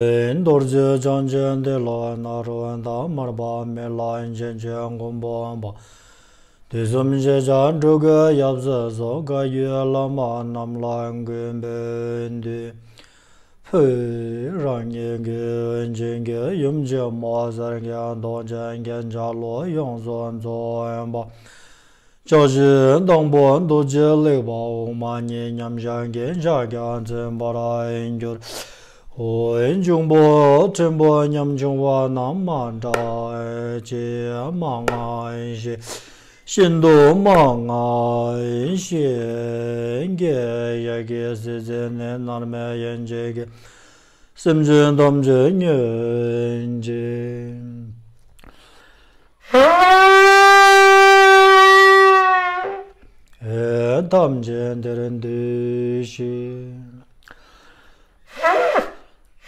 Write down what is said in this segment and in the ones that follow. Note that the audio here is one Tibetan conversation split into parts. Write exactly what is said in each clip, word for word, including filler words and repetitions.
རྡོ་རྗེ་འཆང་ཆེན་ཏེ་ལོ་ནཱ་རོ་དང་མར་པ་མི་ལ་མཁྱེན་ཆེན་མགོན་པོ་འབར། དུས་གསུམ་སྤྱན་རས་གཟིགས་འགྲོ་ཀུན་ཡབ་སྲས་སོགས། བཀའ་བརྒྱུད་བླ་མ་རྣམས་ལ་མགོན་པོས་འདུད། ཕུལ། རང་ཉིད་ཀྱི་འཇིགས་སྐྱོབ་ཡུམ་ཆེན་མོ། གསེར་གྱི་མདོག་ཅན་གྱི་འཇའ་ལུས་ཡོངས་སུ་རྫོགས་པ། ཕྱག་བཞི་དང་པོ་རྡོ་རྗེ་ལེགས་པ་འོག་མ་གཉིས་མཉམ་གཞག་གི་ཕྱག་རྒྱ་མཚན་པར་གྱུར། འོ། འབྱུང་པོ་ཕྲན་བུ་ཉམ་ཆུང་བ་རྣམས་མ་སྐྲག་ཅིག་མ་སྔངས་ཤིག་ཤིན་ཏུ་མ་སྔངས་ཤིག །ཡ་གི་སྲིད་རྩེ་ནས་མནར་མེད་ཡན་ཆད་ཀྱི་སེམས་ཅན་ཐམས་ཅད་ཉོན་ཅིག །ཐམས་ཅད་འདིར་འདུས་ཤིག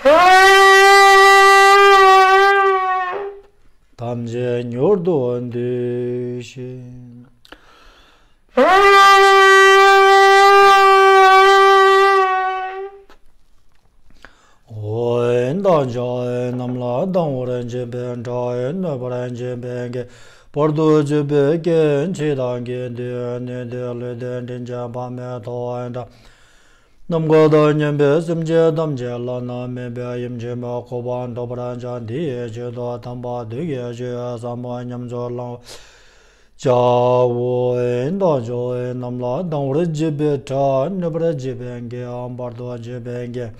།ཐམས་ཅད་མྱུར་དུ་འདུས་ཤིག །འོ། བདག་ཅག་རྣམས་ལ་སྡང་བར་བྱེད་པའི་དགྲ། གནོད་པར་བྱེད་པའི་དགྲ། བར་དུ་གཅོད་པའི་རྐྱེན་བྱེད་དང་གི་དུས། ནད་དང་ཀླུ་དང་དྲིན་ཅན་བག་མེད་ཐོབ་པའི་དགྲ། ནམ་མཁའ་དང་མཉམ་པའི་སེམས་ཅན་ཐམས་ཅད་བླ་ན་མེད་པའི་ཡུམ་ཆེན་མོའི་གོ་འཕང་ཐོབ་པར་བྱ། འདི་ཡི་ཆེད་དུ་དམ་པ་བདུད་ཀྱི་ཆོས་ཟབ་མོ་ཉམས་སུ་བླང་བར་བྱའོ། བདག་ཅག་རྣམས་ལ་སྡང་བར་བྱེད་པའི་དགྲ། གནོད་པར་བྱེད་པའི་དགྲ། བར་དུ་གཅོད་པའི་རྐྱེན་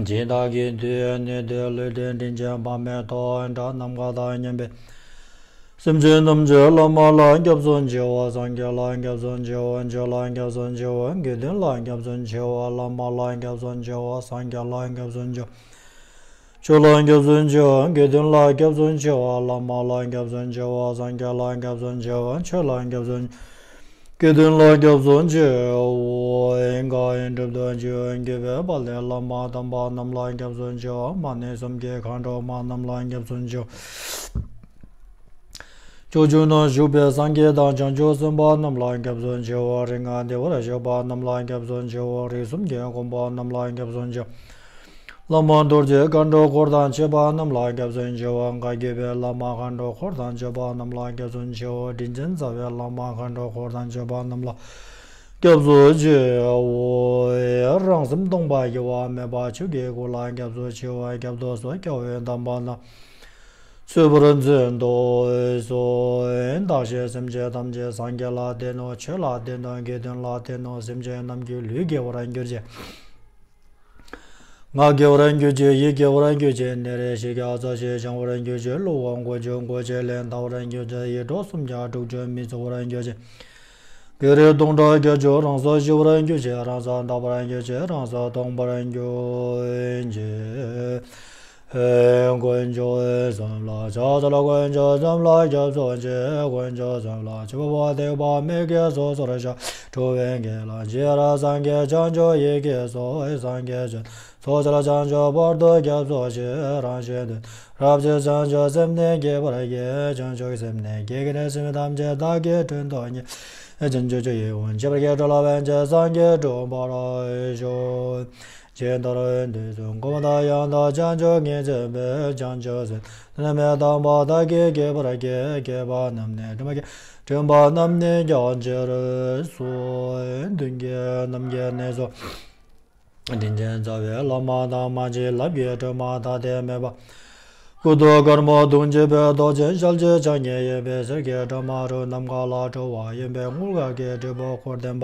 བྱེད་དང་གི་དུས། ནད་དང་ཀླུ་དང་དྲིན་ཅན་བག་མེད་ཐོབ་པའི་དགྲ། ནམ་མཁའ་དང་མཉམ་པའི་སེམས་ཅན་ཐམས་ཅད་བླ་མ་ལ་སྐྱབས་སུ་མཆིའོ། སངས་རྒྱས་ལ་སྐྱབས་སུ་མཆིའོ། ཆོས་ལ་སྐྱབས་སུ་མཆིའོ། དགེ་འདུན་ལ་སྐྱབས་སུ་མཆིའོ། བླ་མ་ལ་སྐྱབས་སུ་མཆིའོ། སངས་རྒྱས་ལ་སྐྱབས་སུ་མཆིའོ། ཆོས་ལ་སྐྱབས་སུ་མཆིའོ། དགེ་འདུན་ལ་སྐྱབས་སུ་མཆིའོ། བླ་མ་ལ་སྐྱབས་སུ་མཆིའོ། སངས་རྒྱས་ལ་སྐྱབས་སུ་མཆིའོ། ཆོས་ལ་སྐྱབས་སུ་མཆིའོ། དགེ་འདུན་ལ་སྐྱབས་སུ་མཆིའོ། གང་གིས་སྒྲུབ་ཏུ་བཅུག་གྱུར་པའི་དཔལ་ལྡན་བླ་མ་དམ་པ་རྣམས་ལ་སྐྱབས་སུ་མཆིའོ། མ་ཎི་གསུམ་གྱི་མཁའ་འགྲོ་མ་རྣམས་ལ་སྐྱབས་སུ་མཆིའོ། ཕྱོགས་བཅུ་ན་བཞུགས་པའི་སངས་རྒྱས་དང་བྱང་ཆུབ་སེམས་དཔའ་རྣམས་ལ་སྐྱབས་སུ་མཆིའོ། རིགས་ལྔ་བདེ་བར་གཤེགས་པ་རྣམས་ལ་སྐྱབས་སུ་མཆིའོ། རིགས་གསུམ་གྱི་མགོན་པོ་རྣམས་ལ་སྐྱབས་སུ་མཆིའོ། བླ་མ་རྡོ་རྗེ་མཁའ་འགྲོ་འཁོར་དང་བཅས་པ་རྣམས་ལ་སྐྱབས་སུ་མཆིའོ། བཀའ་བརྒྱུད་པའི་བླ་མ་མཁའ་འགྲོ་འཁོར་དང་བཅས་པ་རྣམས་ལ་སྐྱབས་སུ་མཆིའོ། དྲིན་ཅན་རྩ་བའི་བླ་མ་མཁའ་འགྲོ་འཁོར་དང་བཅས་པ་རྣམས་ལ་སྐྱབས་སུ་མཆིའོ། རང་སེམས་སྟོང་པ་གཡོ་བ་མེད་པ་ཆོས་ཀྱི་སྐུ་ལ་སྐྱབས་སུ་མཆིའོ། སྐྱབས་སུ་སོགས་རྒྱལ་བའི་དམ་པ་རྣམས་ཚུལ་བཞིན་དུ་བརྩོན་དུ་གསོལ། བདག་གཞན་སེམས་ཅན་ཐམས་ཅད་སངས་རྒྱས་ལ་བསྟེན་ནོ། ཆོས་ལ་བསྟེན་ནོ། དགེ་འདུན་ལ་བསྟེན་ནོ། སེམས་ཅན་རྣམས་ཀྱི་ལུས་དགེ་བར་གྱུར་ཅིག་ངག་དགེ་བར་གྱུར་ཅིག་ཡིད་དགེ་བར་གྱུར་ཅིག་ནད་རིགས་ཞི་རྒྱས་རྩ་ཆེན་བྱང་བར་གྱུར་ཅིག་བསླུ་བ་མགོ་ཆུ་མགོ་ཆེ་ལས་ཐར་བར་གྱུར་ཅིག་ཡིད་འཕྲོག་སུམ་བརྒྱ་དྲུག་ཅུ་མི་ཚུགས་པར་གྱུར་ཅིག་བགེགས་རིགས་སྟོང་ཕྲག་བརྒྱད་ཅུ་རང་སར་ཞི་བར་གྱུར་ཅིག་རང་སར་དག་པར་གྱུར་ཅིག་རང་སར་སྟོངས་པར་གྱུར་ཅིག་དཀོན་མཆོག་གསུམ་ལ་ཕྱག་འཚལ་ལོ། དཀོན་མཆོག་གསུམ་ལ་སྐྱབས་སུ་མཆི། དཀོན་མཆོག་གསུམ་ལ་མཆིའོ། ཐེག་པ་མེད་ཀྱི་ཚོགས་རྫོགས་ཤིང་། འགྲོ་བའི་དགེ་ལ་རྗེས་སུ་སངས་རྒྱས་བྱང་ཆུབ་ཡིད་ཀྱི་གཙོ། སངས་རྒྱས་བྱང་ཆུབ་ཚོགས་བརྒྱད་ལ་བྱང་ཆུབ་བར་དུ་སྐྱབས་སུ་མཆི། རང་གཞན་དོན་རབ་ཕྱེ་བྱང་ཆུབ་སེམས་ནི་བསྐྱེད་པར་བགྱི། བྱང་ཆུབ་སེམས་ནི་བསྐྱེད་བགྱིས་ནས། སེམས་ཅན་ཐམས་ཅད་བདག་གིས་མགྲོན་དུ་གཉེར། བྱང་ཆུབ་ཀྱི་ཡིད་འོང་བྱེད་པར་བགྱི། འགྲོ་ལ་ཕན་ཕྱིར་སངས་རྒྱས་འགྲུབ་པར་ཤོག་ཇི་ལྟར་འདོད་དོན་ཀུན་ཏུ་ཡང་དག་བྱང་ཆུབ་ངེས་བྱེད་པའི། བྱང་ཆུབ་སེམས་བསྐྱེད་བླ་མེད་དམ་པ་བདག་གིས་བསྐྱེད་པར་བགྱི། བསྐྱེད་པ་རྣམས་ནི་དྲི་མ་མེད། དྲི་མ་རྣམས་ནི་སྦྱང་ཕྱིར་གསོལ། མདུན་གྱི་རྣམ་རྒྱལ་ནས་སུ། དྲིན་ཅན་རྩ་བའི་བླ་མ་དང་མ་གཅིག་ལབ་ཀྱི་སྒྲོན་མ་དག་ཐེར་མེད་པ། སྐུ་ཏོག་དཀར་མོ་གདུང་བརྒྱད་པའི་མདོག་ཅན་ཞལ་གཅིག་ཕྱག་གཉིས་ཡིན་པའི་གསེར་གྱི་སྒྲོན་མ་རུ་ནམ་མཁའ་ལ་འཕྲོ་བ་ཡིན་པའི་དངུལ་དཀར་གྱི་དྲིལ་བུ་འཁོར་ལྡན་པ།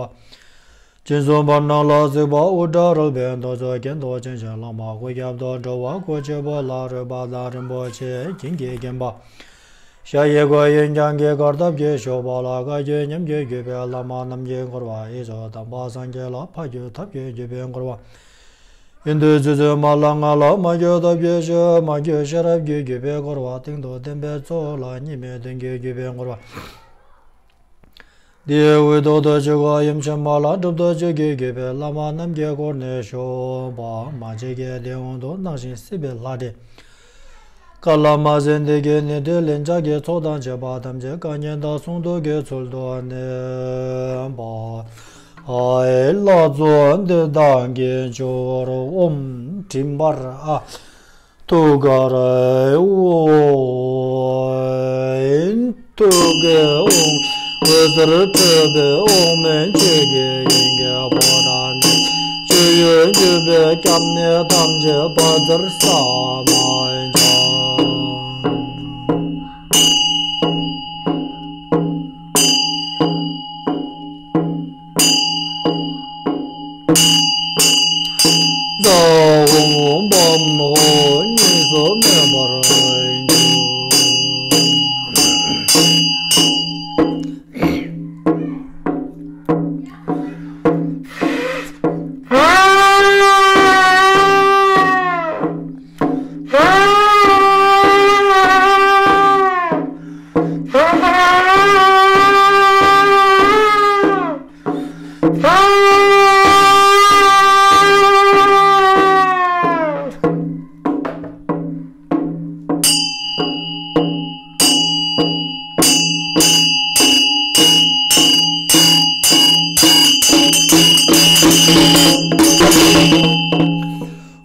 སྤྱན་གསུམ་བར་སྣང་ལ་གཟིགས་པ་དབུ་སྐྲ་རལ་པའི་མདོག་ཙོགས། གྱེན་དུ་བྱིན་ཞིང་ལྷག་མ་སྐུ་རྒྱབ་ཏུ་འགྲོ་བ་སྐུ་གཅིག་པུ་ལ་རོལ་པ་དང་རིན་པོ་ཆེའི་བྱིན་གྱིས་བརྒྱན་པ། ཞལ་གཡས་སྐུ་གཡོན་བརྐྱང་གི་གར་སྟབས་ཀྱིས་བཞུགས་པ་ལ་བཀའ་བརྒྱུད་ཉམས་ཀྱིས་བརྒྱུད་པའི་བླ་མ་རྣམས་ཀྱིས་བསྐོར་བ། ཡིད་སུ་དམ་པ་སངས་རྒྱས་ལ་ཕ་རྒྱུད་ཐབས་ཀྱིས་བརྒྱུད་པས་བསྐོར་བ། ཡོན་ཏན་ཆོས་ཚུལ་མ་ལ་མངའ་ལ་མ་བརྒྱུད་ཐབས་ཀྱིས་བཞུགས། མ་བརྒྱུད་ཤེས་རབ་ཀྱིས་བརྒྱུད་པས་བསྐོར་བ། སྟེང་དུ་བསྟན་པའི་གཙོ་བོ་ལ་གཉིས་མེད་དོན་གྱིས་བརྒྱུད་པས་བསྐོར་བ། དེའི་དབུས་ཐོག་ཏུ་ཆོས་སྐུ་ཡུམ་ཆེན་མ་ལ་གྲུབ་ཐོབ་ཆོས་ཀྱིས་བརྒྱུད་པའི་བླ་མ་རྣམས་ཀྱིས་བསྐོར་ནས་བཞུགས་པ། མ་གཅིག་གི་དེའི་དབང་དུ་སྣང་ཞིང་སྲིད་པའི་ལྷ་འདྲེ། ཀ་ལ་མ་ཟིན་དེ་གི་ནི་དེ་ལན་ལྕགས་ཀྱི་ཚོགས་དང་བཅས་པ་ཐམས་ཅད་བཀའ་ཉན་དང་གསུང་ཐོས་ཀྱི་ཚུལ་དུ་གནས་པ། ཨའི་ལྷ་ཚོགས་འདི་དག་གིས་སྦྱོར། ཨོཾ་མགྲིན་པར་ཨ། ཐུགས་ཀར་ཨོཾ་ཐུགས་ཀའི་ཨོཾ། འོད་ཟེར་འཕྲོས་པའི་ཨོཾ་མན་ཆད་ཀྱི་ཡན་གྱི་ཕོ་བྲང་ནས། སྤྱི་ཡོངས་གྱུར་པའི་སྐྱབས་གནས་ཐམས་ཅད་དཔལ་སྟེར་ས་མ་ཡིན་ཀྱང་། ཛཿཧཱུྃ་བཾ་ཧོཿ་གཉིས་སུ་མེད་པར་གྱུར།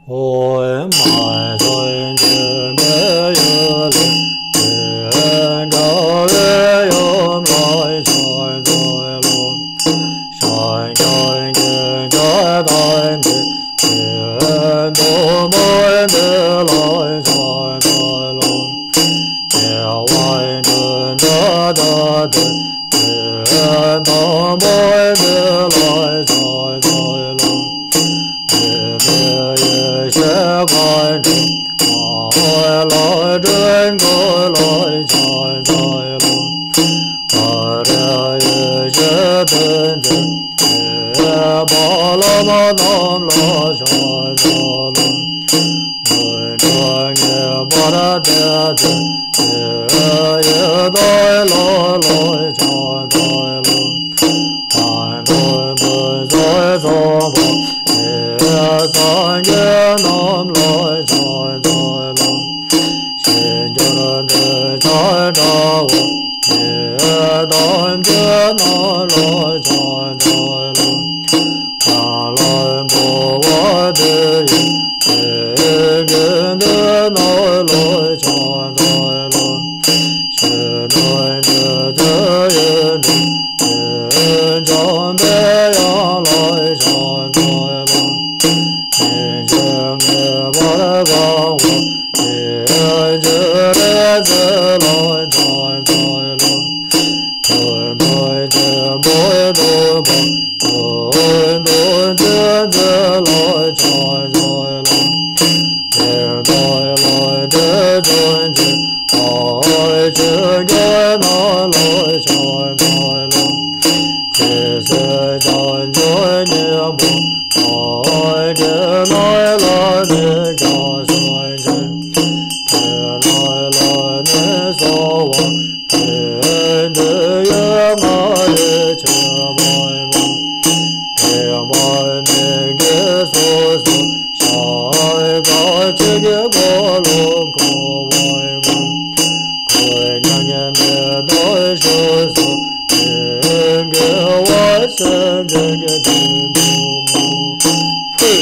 ཨོཾ་མ་ཧཱ་ཙོང་ཆེན་པོའི་ཡུལ་ལས། དེ་འདྲ་བའི་ཡུམ་ལ་ཕྱག་འཚལ་ལོ། སངས་རྒྱས་དགེ་འདུན་དམ་པའི་དེ་སྟོང་པ་འདི་ལ་ཕྱག་འཚལ་ལོ། དགེ་བའི་འདུན་ལྡན་དག་སྟེ། དེ་དམ་པ་འདི་ལ་ཕྱག་འཚལ་ལོ། འོད་མའི་ཡེ་ཤེས་མཁའ་འགྲོ་མ་ལ་སྒྲོན་སྐུ་ལ་ཕྱག་འཚལ་ལོ། ཧ་ར་ཡེ་ཤེས་དོན་ལྡན་དེ་རྦ་བླ་མ་རྣམས་ལ་ཕྱག་འཚལ་ལོ། མངོན་པར་མཉེས་པར་བལྟས་ཏེ། དེ་ཡི་དོན་ལ་ལ་ཕྱག་འཚལ་ལོ། ཕན་དང་ཕུན་སུམ་ཚོགས་པ་དེ་སངས་རྒྱས་རྣམས་ལ་ཕྱག་འཚལ་ལོ། ཞིང་རྒྱུ་འདོད་ཆགས་བྲལ་བ་དེ་ཐམས་ཅད་རྣམས་ལ་ཕྱག་འཚལ་ལོ། གང་ལ་འགྲོ་བ་དེ་ཡི་དེ་དགེ་འདུན་རྣམས་ལ་ཕྱག་འཚལ་ལོ། ཕྱི་སྣོད་བདུད་རྩི་ཡི་དེ་འཇམ་པའི་དབྱངས་ལ་ཕྱག་འཚལ་ལོ། ཕྱིན་ཆད་ངེས་པར་གང་བ་དེ་སྤྱན་རས་གཟིགས་ལ་ཕྱག་འཚལ་ལོ། མཐུ་སྟོབས་ཆེན་པོས་བསྐོར་བ་མདུན་དུ་བྱོན་མཛད་ལ་ཕྱག་འཚལ་ལོ། དེ་དག་ལ་དེ་བྱོན་ཅིག་ཨ་ཆོས་སྐྱོང་རྣམས་ལ་ཕྱག་འཚལ་ལོ། ཇི་སྲིད་བྱང་ཆུབ་སྙིང་པོ་ཨ་དེ་ནང་ལ་ནི་སྐྱབས་སུ་མཆི། དེ་ནང་ལ་ནི་གསང་བ་དེ་འདི་ཡི་སྔགས་ཀྱི་ཆོས་པ་མང་། དེ་མ་མིང་གི་སོ་སོ་ཞལ་དཀར་ཆོས་ཀྱི་འཁོར་ལོ་བསྐོར་བ་མང་། ཁོད་ཉམས་ཀྱི་མེ་ཏོག་ཞུ་སོགས་དེ་དགེ་བ་སེམས་ཅན་གྱི་དོན་དུ་བསྔོ།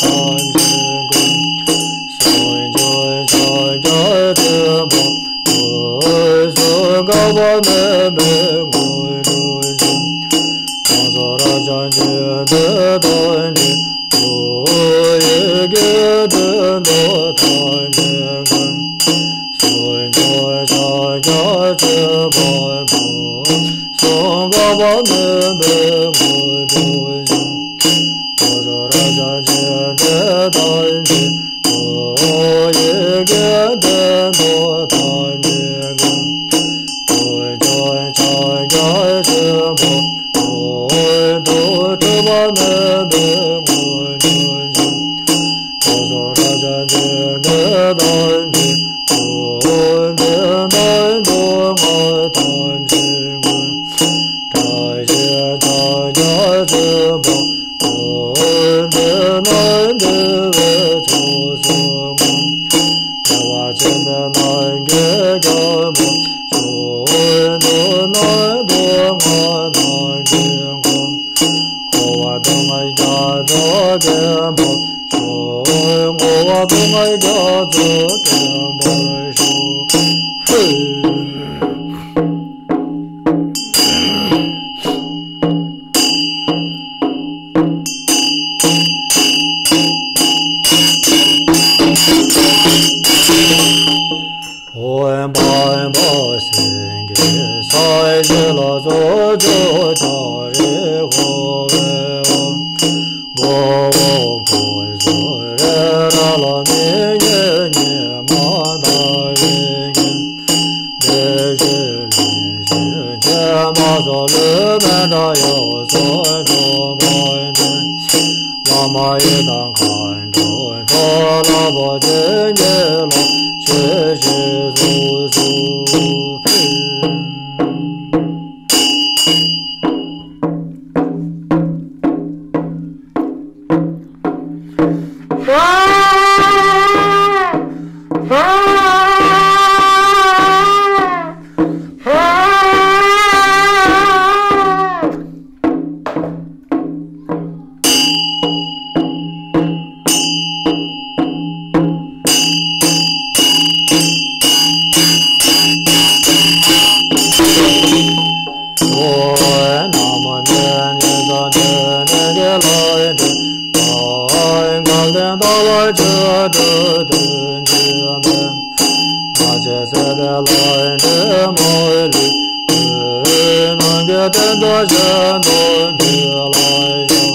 ཧུ། སངས་རྒྱས་ཆོས་དང་ཆོས་སུ་འགག་པ་མེད་པའི་ངོ་བོ་ཅན། ཁམས་གསུམ་རབ་འབྱམས་ཆོས་འདི་དང་ནི། ཐུགས་ཡིད་ཀྱི་དོན་དུ་ཐམས་ཅད་མཁྱེན། སངས་རྒྱས་ཕྱག་རྒྱ་ཆེན་པོ་ཕུན་སུམ་འགག་པ་མེད་པའི་ངོ་བོ་ཅན། ཁམས་གསུམ་རབ་འབྱམས་ཆོས་འདི་དང་ནི། ང་ཐམས་ཅད་ཀུན། བཀྲ་ཤིས་ཕྱག་རྒྱ་ཆེན་པོ། ཀུན་ཏུ་ནི་འདུ་བའི་ཚོགས་སུ་བསྔོ། བདེ་བ་ཆེན་པོའི་སྣང་བརྒྱུད་ཀྱང་མོ། བྱང་ཆུབ་ནི་སྟོང་ང་སྣང་གི་མགོན། འཁོར་བ་སྡུག་བསྔལ་རྒྱ་མཚོ་སྐེམ་པར་ཤོག། འཁོར་བ་སྡུག་བསྔལ་རྒྱ་མཚོ་སྐེམ་པར་ཤོག། ཧུ། ཨོཾ་པདྨ་སེང་གེ་ས་གཞི་ལ་སོགས་ཕྱོགས་བཅུ་རིགས་འཁོར་བའི་དབང་། མགོན་པོ་འཁོར་ཚོགས་རི་རབ་ལ་མི་མཉེས་ཉི་མ་ལྟ་བུའི་དབྱིངས། བདེ་གཤེགས་ལྷ་བཞི་ཀྱེ་མ་སོགས་ལུས་མེད་དགྲ་ཡི་ཚོགས་འཇོམས་པ་ནི། བླ་མ་ཡི་དམ་མཁའ་འགྲོ་ཚོགས་ལ་བོ་དབྱིངས་ཀྱི་ལྷ་ཆོས་སྲིད་སོགས་སུ་ཕུལ། ལྷ་ཆེ་སྲིད་པའི་ལྷ་འདྲེ་མོ་ལུས། ནམ་མཁའི་སྟེང་དུ་ཤིན་ཏུ་འདུ་ལ་ཕྱག།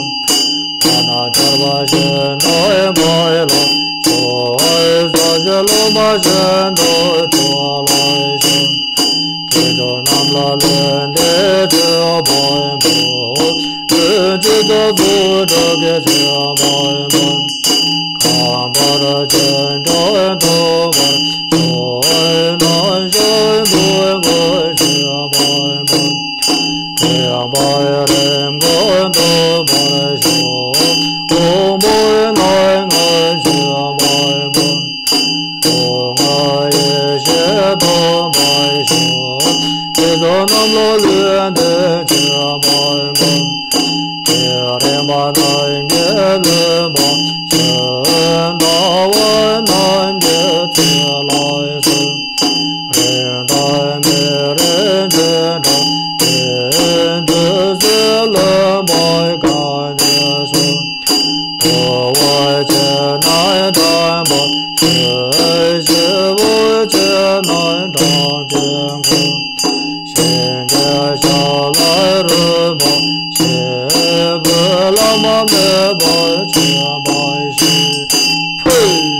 ཕ་ན་ཆར་པ་བཞིན་དུ་འབར་ལ་ཕྱག། ས་གཞི་རླུང་མ་བཞིན་དུ་འཁྲུག་ལ་ཕྱག། དགེ་སྦྱོང་རྣམས་ལ་ལུས་འདི་མཆོད་པར་འབུལ། ལུས་གཅིག་ཏུ་རྫོགས་སྒྲུབ་ཀྱི་མཆོད་པ་འབུལ། ཁམས་དཔལ་ཆེན་དྲུག་ཐོབ་པར་ཤོག། རྣམ་གཞག་འདོད་དགུ་མཆོད་པར་འབུལ། ཐེག་པ་རིམ་དགུ་ཐོབ་པར་ཤོག། དབང་པོའི་རྣམ་ལྔ་མཆོད་པར་འབུལ། སྐུ་ལྔ་ཡེ་ཤེས་ཐོབ་པར་ཤོག། དགེ་སྦྱོང་རྣམས་ལ་ལུས་འདི་མཆོད་པར་འབུལ། དེ་རིམ་པ་རྣམས་ཀྱིས་ལུས་འཕགས་ཤིང་། ལྟ་བ་རྣམས་ཀྱིས་ཚེ་ལ་གསོན། རིགས་དང་མི་རིགས་འདི་འདྲ། དེང་དུས་སུ་ལུས་འཕགས་གང་ནས་སུ། དུ་བ་ཆེ་ན་དམ་པ་ཆོས། ཞེ་བོ་ཆེ་ན་དམ་པའི་མགོན། ཞིང་གི་ཞབས་ལ་རོལ་པ་ཆེ། བུ་བླ་མ་མེད་པར་བྱེད་པ་ཞིག། ཕུ།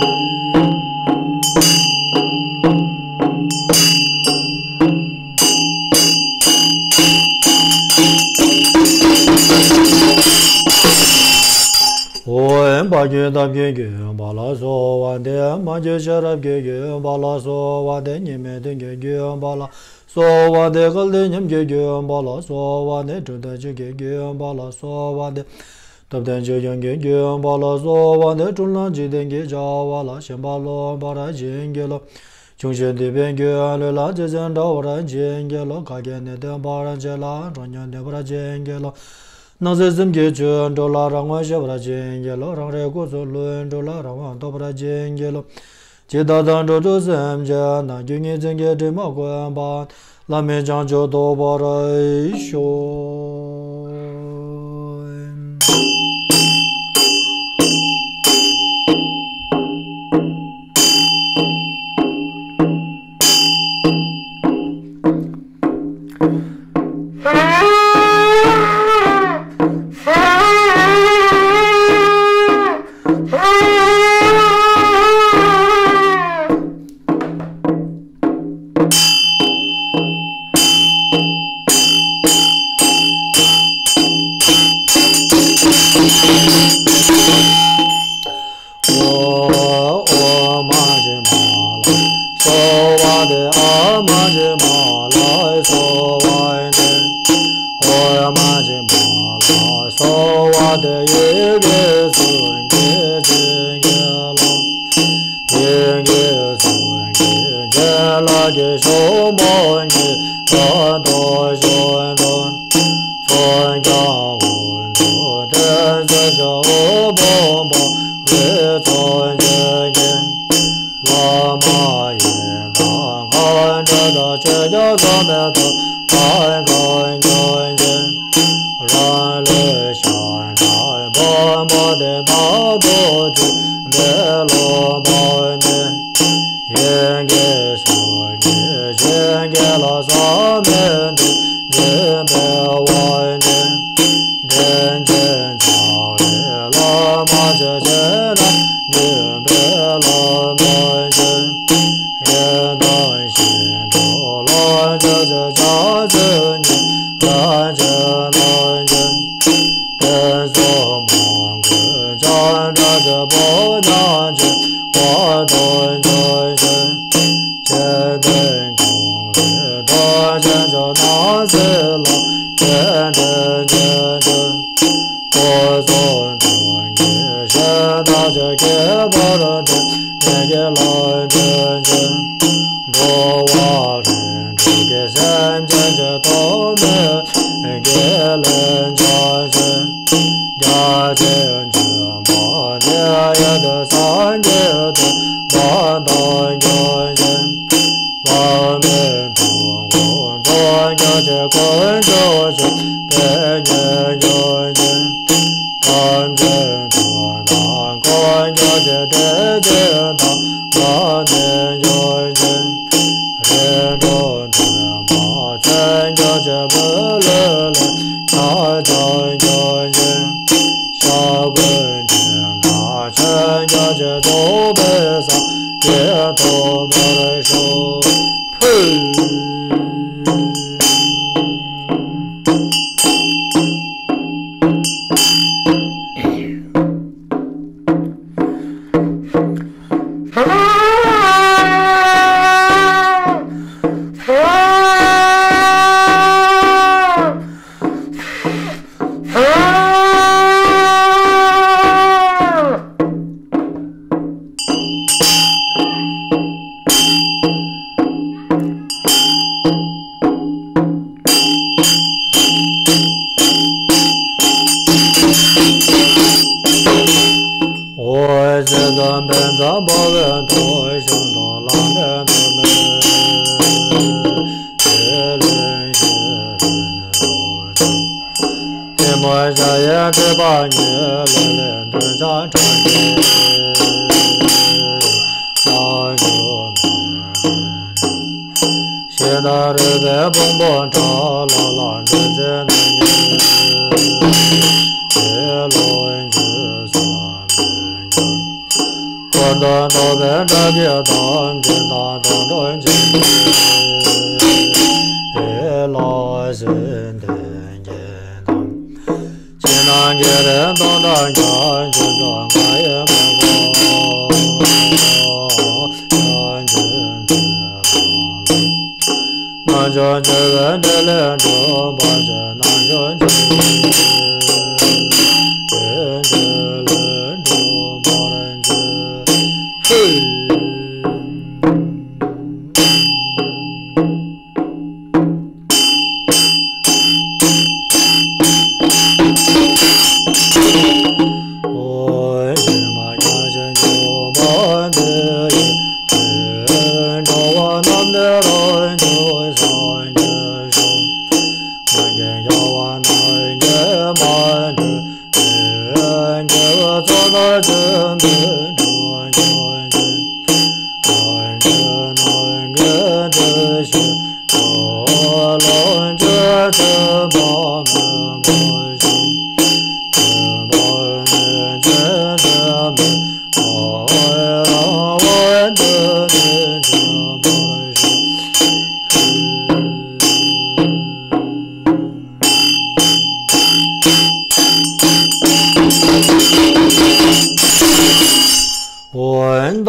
ཨོཾ་བ་ཀུན་བདག་གི་མགོན་པོ་ལ་གསོལ་བ་འདེབས། མ་གྱུར་ཤེས་རབ་ཀྱི་མགོན་པོ་ལ་གསོལ་བ་འདེབས། གཉིས་མེད་དོན་གྱི་མགོན་པོ་ལ་གསོལ་བ་འདེབས། སྐལ་ལྡན་ཉམས་ཀྱི་མགོན་པོ་ལ་གསོལ་བ་འདེབས། གྲུབ་དོན་ཆོས་ཀྱི་མགོན་པོ་ལ་གསོལ་བ་འདེབས། ཐུབ་བསྟན་ཆོས་སྐྱོང་གི་མགོན་པོ་ལ་གསོལ་བ་འདེབས། སྤྲུལ་ལམ་འཇིག་རྟེན་གྱི་བྱ་བ་ལ། ཞེན་པ་ལོག་པར་བྱིན་གྱིས་རློབས། འབྱུང་བཞི་འདུས་པའི་མགོན་ལུས་ལ། རྗེ་བཙུན་འདྲ་བར་བྱིན་གྱིས་རློབས། ག་གེ་ནི་ལྡན་པར་བྱེད་ལ། གྲངས་སྙོམས་འདུས་པར་བྱིན་གྱིས་རློབས། སྣང་སྲིད་གསུམ་གྱི་ཆོས་འགྲོ་ལ། རང་ངོ་ཤེས་པར་བྱིན་གྱིས་རློབས། རང་རིག་སྐུ་གསུམ་ལུས་འགྲོ་ལ། རང་དབང་ཐོབ་པར་བྱིན་གྱིས་རློབས། ཇི་ལྟར་དང་འགྲོ་དྲུག་སེམས་ཅན་རྣམས། རྒྱུ་ངེས་འཛིན་གྱི་དྲི་མ་གོས་པ། ལྷ་མིའི་བྱང་ཆུབ་ཐོབ་པར་ཤོག། ཨོ་ཨོ་མ་ཇི་མ་ལ་སོགས་པ་སྟེ། མ་ཇི་མ་ལ་སོ་བ་ཏེ། ཨོ་མ་ཇི་མ་ལ་སོ་བ་ཏེ། ཡི་གེ་སུ་གི་ཅི་གེ་ལ། ཡི་གེ་སུ་གི་ཅི་ལ་གི་ཤོ་མོ་གི་ད་དོ་ཤོ་དོ། ཚོ་ཀྱ་འུ་དུ་ཏེ་ཟ་ཞ་འུ་བོ་བ་རི་ཚོ་ཅེ་གེ། ལ་མ་ཡེ་ད་ག་ད་ད་ཅེ་ཀྱ་ས་མེ་ད་ད་ག་ཉོ་ཅེ། ར་ལེ་ཤ་ད་བ་མ་ཏེ་ད་དོ་ཅེ་མེ་ལོ་མ་ཏེ། ཡེ་གེ་སུ་གི་ཞེ་གེ་ལ་ས་མེ་དུ་ཇེ་བེ་བ་ཏེ། དེ་ཇེ་ཇ་བེ་ལ་མ་ཇེ་ཇེ་ན་ཇེ་བེ་ལ་མ་ཇེ། ཡེ་ད་ཤེ་དོ་ལ་ཇ་ཇ་ཇ་ཇེ་ཉེ་ལ་ཇེ་ན་ཇེ། ཏེ་སོ་མ་གུ་ཅ་འདྲ་ཅེ་བོ་ཉ་ཅེ་བ་དོ་ཇོ་ཅེ། ཅེ་ཏེ་ཇོ་རེ་དོ་ཅེ་ཇོ་ན་སེ་ལ་ཅེ་ཏེ་ཇེ་ཇེ། ཨོ་སོ་དོ་གེ་ཤེ་ད་ཅེ་གེ་བ་ར་ཏེ་ཉེ་གེ་ལ་ཇེ་ཇེ། འགྲོ་བ་རིགས་དྲུག་གི་སེམས་ཅན་གྱི་ཐོག་མའི་དགེ་ལེགས་བྱ་ཕྱིར། རྒྱ་ཆེན་ཆོས་འཕགས་ནས་ཡོད་དུ་སངས་རྒྱས་ཐོབ་པ་དང་མཉམ་ཞིང་། བླ་མེད་འཁྲུལ་འཁོར་འཇོམས་རྒྱ་ཆེན་དཀོན་མཆོག་མཆོད་པས་མཉེས་མྱོང་ཞིང་། ཐམས་ཅད་དོན་དམ་དཀོན་མཆོག་གི་གཏེར་ཆེན་དམ་ལ་གནས་མྱོང་ཞིང་། རིམ་གྲོ་འདོན་པ་མཚན་བརྒྱད་ཀྱི་མི་ལུས་ལ་ཕྱག་བགྱང་མྱོང་ཞིང་། ཞྭ་གོས་འགྲེང་བ་མཚན་བརྒྱད་ཀྱིས་རྫོགས་པའི་སངས་རྒྱས་ཐོབ་པར་ཤོག། ཕུ། འོད་ཟེར་འཛམ་བུའི་འཛམ་བུ་བའི་མཐོ་ཤོས་དུ་ལམ་ནས་ཐོབ་པའི་ལས་ཞེས་རེ་བ། ཐལ་མོ་སྦྱར་བའི་སྤྲུལ་པ་ཉིད་ལ་ལས་འདོད་ཆགས་སྐྲག་བཅས་བྱང་ཆུབ་མེད། ཞེ་སྡང་རུས་པའི་ཕུང་པོ་དགྲ་ལ་ལ་འདུད་བྱེད་ནི་ཉིད་དེ་ལོ་རྒྱུས་ས་མེད་ཀྱང་། འཁོར་དུ་འདུ་བའི་དགྲ་བགེགས་ཐམས་ཅད་དང་དོན་དུ་འཇིགས་པའི་ལ་ཞེས་འདོན་གྱི་དང་། ཕྱི་ནང་གི་རིམ་གྲོ་དང་བརྒྱ་བྱིན་མཆོག་ང་ཡི་མ་བུ་ཡང་འཇིག་རྟེན་པ་ལ། རྣལ་འབྱོར་སྤྱོད་པའི་འབྲས་ལས་གྲུབ་པར་བྱེད། རྣལ་འབྱོར་སྤྱོད་པའི་འབྲས་ལས་གྲུབ་པར་བྱེད། ཧེ།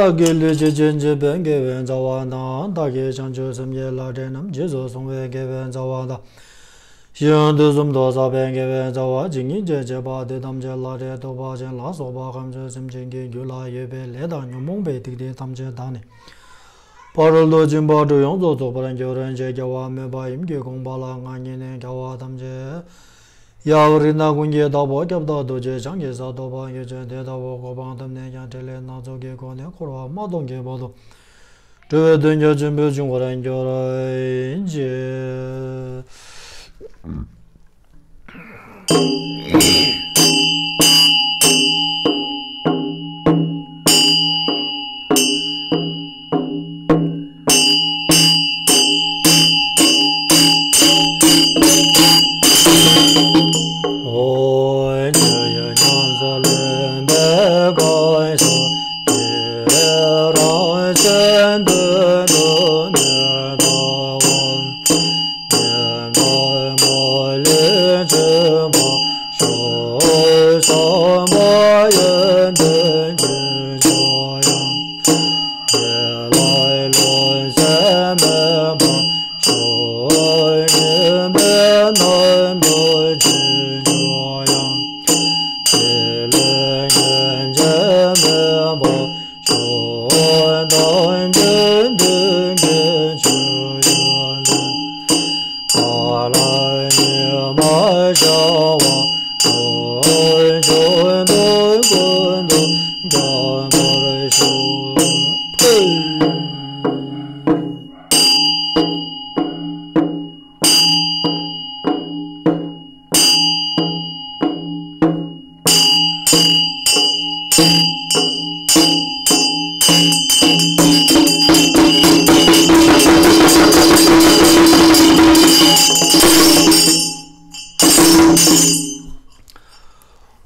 བདག་གིས་ལུས་ཅན་བྱེད་པའི་དགེ་བའི་རྩ་བ་དང་། བདག་གིས་བྱང་ཆུབ་སེམས་ཀྱི་ལྷ་འདྲེ་རྣམས། རྗེས་སུ་བཟུང་བའི་དགེ་བའི་རྩ་བ་དང་། གཞན་དུས་གསུམ་དུ་བསགས་པའི་དགེ་བའི་རྩ་བ། ཇི་སྙེད་ཅིག་བྱས་པ་དེ་ཐམས་ཅད་ལ། རེ་ཐུབ་པ་ཅན་ལ་སོགས་པ་ཁམས་གསུམ་སེམས་ཅན་གྱི་རྒྱུད་ལ་ཡོད་པའི་ལས་དང་ཉོན་མོངས་པའི་སྡིག་སྒྲིབ་ཐམས་ཅད་དག་ནས། བར་དུ་འཇིགས་པ་དྲུག་ཡོངས་སུ་རྫོགས་པར་འགྱུར་ཞེས་རྒྱལ་བ་སྨོན་པ་ཡུམ་གྱི་དགོངས་པ་ལ་ང་ཉིད་ནི་རྒྱལ་བ་ཐམས་ཅད་ཡབ་རིགས་ལྔ་ཀུན་གྱི་བདག་པོ་ཁྱབ་བདག་རྡོ་རྗེ་འཆང་གི་ས་ཐོབ་པར་འགྱུར་ཅིང་། དེ་ལྟ་བུའི་གོ་འཕང་ཐོབ་ནས་ཀྱང་ཕྲིན་ལས་སྣ་ཚོགས་ཀྱི་སྒོ་ནས་འཁོར་བ་མ་སྟོངས་ཀྱི་བར་དུ་འགྲོ་བའི་དོན་ཀྱང་ཆེན་པོ་འབྱུང་བར་འགྱུར་ཞེས།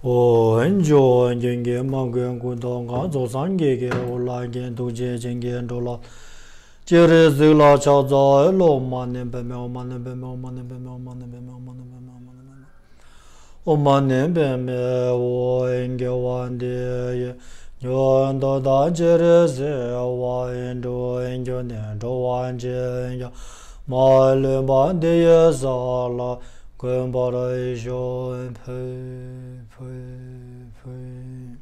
འོ། འཇོ་བ་རྒྱན་གྱི་མ་གོས་སྐུ་མདོག་དཀར། རྫོགས་སངས་རྒྱས་ཀྱི་དབུ་ལ་འགྱེད། ཐུགས་རྗེ་ཅན་གྱི་འགྲོ་ལ། སྤྱན་རས་གཟིགས་ལ་ཕྱག་འཚལ་ལོ། མ་ཎི་པདྨེ། ཨོཾ་མ་ཎི་པདྨེ། ཨོཾ་མ་ཎི་པདྨེ། ཨོཾ་མ་ཎི་པདྨེ། ཨོཾ་མ་ཎི་པདྨེ། ཨོཾ་མ་ཎི་པདྨེ། ཨོ། དགེ་བ་འདི་ཡིས་ཉོན་མོངས་དག་ཅི་རིགས་སེལ་བ་ཡི། འགྲོ་བའི་རྒྱུ་ནི་འགྲོ་བ་ཅན་ཡང་མ་ལུས་པ། འདི་ཡི་ས་ལ་འགོད་པར་ཤོག། ཕུ་ཕུ་ཕུ།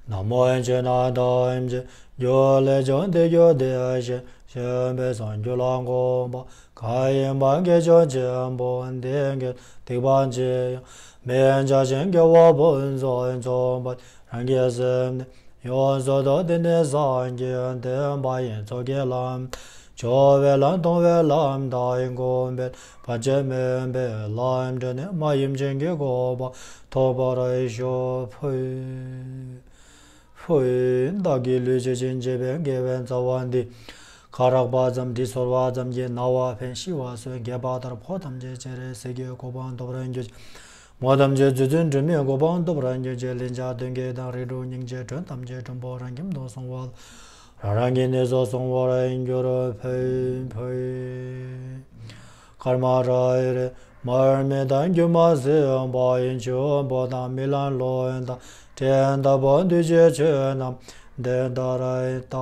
ན་མོ་ཅི་ན་ད་ཨིན་ཅི། རྒྱུ་ལས་བྱུང་དེ་རྒྱུ་དེ་ཞེས། ཞེས་པས་སངས་རྒྱས་ལ་འགོད་པ། གང་ཡིན་པ་དགེ་སྦྱོར་ཆེན་པོ་འདི་གིས། སྡིག་པ་ཅི་ཡང་མི་བྱ་ཞིང་། དགེ་བ་ཕུན་སུམ་ཚོགས་པ། རང་གི་སེམས་ནི་ཡོངས་སུ་འདུལ། དེ་ནི་སངས་རྒྱས་བསྟན་པ་ཡི། ཚོགས་ཀྱི་ལམ། སྦྱོར་བའི་ལམ། མཐོང་བའི་ལམ་དང་ཡི་སྒོམ་པའི། བར་ཆད་མེད་པའི་ལམ་བགྲོད་ནས། མ་ཡིན་བྱིན་གྱིས་བསྐོར་བ་ཐོབ་པར་ཤོག། ཕུ་ཕུ། བདག་གིས་ལུས་ཅན་བྱེད་པའི་དགེ་བའི་རྩ་བ་འདི། ཁ་རག་པ་ཙམ་དྲི་ཚོར་བ་ཙམ་གྱིས། ན་བ་ཕན་ཤི་བ་གསོན། རྒས་པ་དར་ཕོ་ཐམས་ཅད་སྤྱན་རས་གཟིགས་ཀྱི་གོ་འཕང་ཐོབ་པར་འགྱུར་ཅིག། མོ་ཐམས་ཅད་རྫུ་འཕྲུལ་སྒྲོན་མེའི་གོ་འཕང་ཐོབ་པར་འགྱུར་ཅིག། ལན་ཆགས་གདོན་བགེགས་དང་། རིགས་དྲུག་སྙིང་རྗེའི་གདོན་ཐམས་ཅད། མགྲོན་པོ་རང་ཁྱིམ་དུ་སོང་བ། རང་རང་གི་གནས་སུ་སོང་བར་འགྱུར། ཕུ་ཕུ། ཀརྨ་ར་ཧུ་རེ། མར་མེ་དང་སྒྱུ་མ་སེམས་དཔའ་ཡི། འབྱུང་པོ་དང་། རྨི་ལམ་ཀླུ་དང་། བྲན་ལྟ་བུ་འདུས་བྱས་ཆོས་རྣམས། འདི་ལྟར་བལྟ།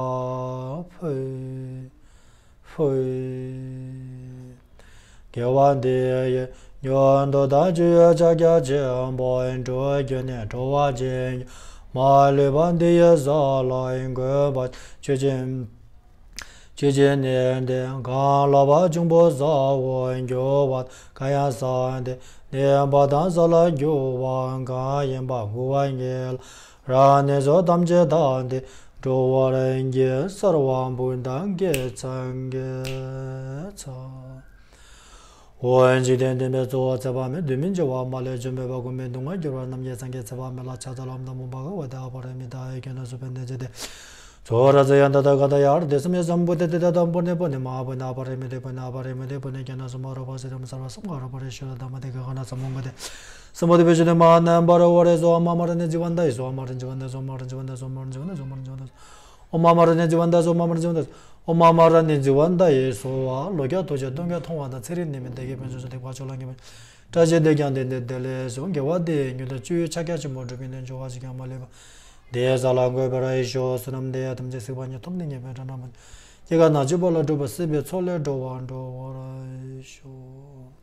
ཕུ་ཕུ། དགེ་བ་འདི་ཡིས་ཉོན་མོངས་དག་ཅི་ཡང་། ཕྱག་རྒྱ་ཆེན་པོ་ཡི། འགྲོ་རྒྱུ་ནི་འགྲོ་བ་ཅན་ཡང་མ་ལུས་པ། འདི་ཡི་ས་ལ་འགོད་པ། ཆོས་ཅན། ཆོས་ཅན་ནི་འདི་གང་ལགས་པ། འབྱུང་པོ་ས་འོག་འགྱུར་བ། གང་ཡང་ས་འདི་གནས་པ་དང་། ས་ལ་རྒྱུ་བ་གང་ཡིན་པ། འགུགས་པ་ཉིད་ལ་རང་གནས་སོ། ཐམས་ཅད་དག་འདིར་འགྲོ་བར་བགྱི། གསོལ་བ་འབུམ་དང་བགེགས་ཚང་གི་ཚོགས། འོ། འཇིག་རྟེན་བདེན་པའི་གཙོ་བོ་ཚེ་དཔག་མེད། གདོད་མའི་འགྱུར་བ་མ་ལུས་འཇོམས་པའི་དཔལ། འགུགས་མེད་སྡུག་བསྔལ་གྱུར་པ་རྣམས་ཀྱི། སངས་རྒྱས་ཚེ་དཔག་མེད་ལ་ཕྱག་འཚལ་ལོ། ཨོཾ་དང་པོ་བྷ་ག་ཝ་ཏེ་ཨ་པ་ར་མི་ཏ་ཨེ་ཀྱ་ན་སུ་པ་ཎི་ཙི་ཏེ། ཙོ་ར་ཛ་ཡ་ད་ད་ག་ད་ཡ་ར་དེ་སམ་ཡེ་སམ་བུ་ཏེ་ཏེ་ད་དམ་པོ་ནེ་པོ་ནེ་མ་ཧ་པུ་ན་པ་རེ་མི་ཏེ་པུ་ན་པ་རེ་མི་ཏེ་པུ་ནེ་ཀྱ་ན་སུ་མ་རོ་པ་སེ་ར་མ་སར་བ་སམ་ག་ར་པ་རེ་ཤུ་ད་མ་ཏེ་ག་ག་ན་སམ་མོ་ག་ཏེ། སམ་བུ་ཏེ་པེ་ཤུ་ཏེ་མ་ན་པ་ར་བ་རེ་སོ་མ་མ་ར་ནེ་ཛི་ཝན་ད་ཡེ་སོ་མ་ར་ཛི་ཝན་ད་ཡེ་སོ་མ་ར་ཛི་ཝན་ད་ཡེ་སོ་མ་ར་ཛི་ཝན་ད་ཡེ་སོ་མ་ར་ཛི་ཝན་ད་ཡེ་སོ། ཨོཾ་མ་མ་ར་ནི་ཛི་ཝན་ད་ཡེ་སོ་མ་མ་ར་ནི་ཛི་ཝན་ད་ཡེ་སོ། ཨོཾ་མ་མ་ར་ནི་ཛི་ཝན་ད་ཡེ་སོ་བ། ལོ་བརྒྱ་ཐུགས་རྗེ་སྟོན་ཀའི་མཐོང་བ་དང་། ཚེ་རིང་ནད་མེད་བདེ་སྐྱིད་ཕུན་སུམ་ཚོགས། སྡིག་པ་ཆོ་ལ་ངེས་པར་བཀྲ་ཤིས་དེས་ཀྱང་དེང་འདིར་བདེ་ལེགས་སོ། དགེ་བ་འདི་ཡིས་མྱུར་དུ་སྤྱོད་ཡུལ་ཕྱག་རྒྱ་ཆེན་པོ་འགྲུབ་པའི་གནས། འབྱོར་བ་གཅིག་ཀྱང་མ་ལུས་པ། དེ་ས་ལ་འགོད་པར་ཤོག། བསོད་ནམས་འདི་ཡིས་ཐམས་ཅད་གཟིགས་པ་ཉིད། ཐོབ་ནས་ཉེས་པའི་དགྲ་རྣམས་ཕམ་བྱས། སྐྱེ་རྒ་ན་འཆིའི་རྦ་རླབས་འཁྲུགས་པའི་སྲིད་པའི་མཚོ་ལས་འགྲོ་བ་སྒྲོལ་བར་ཤོག།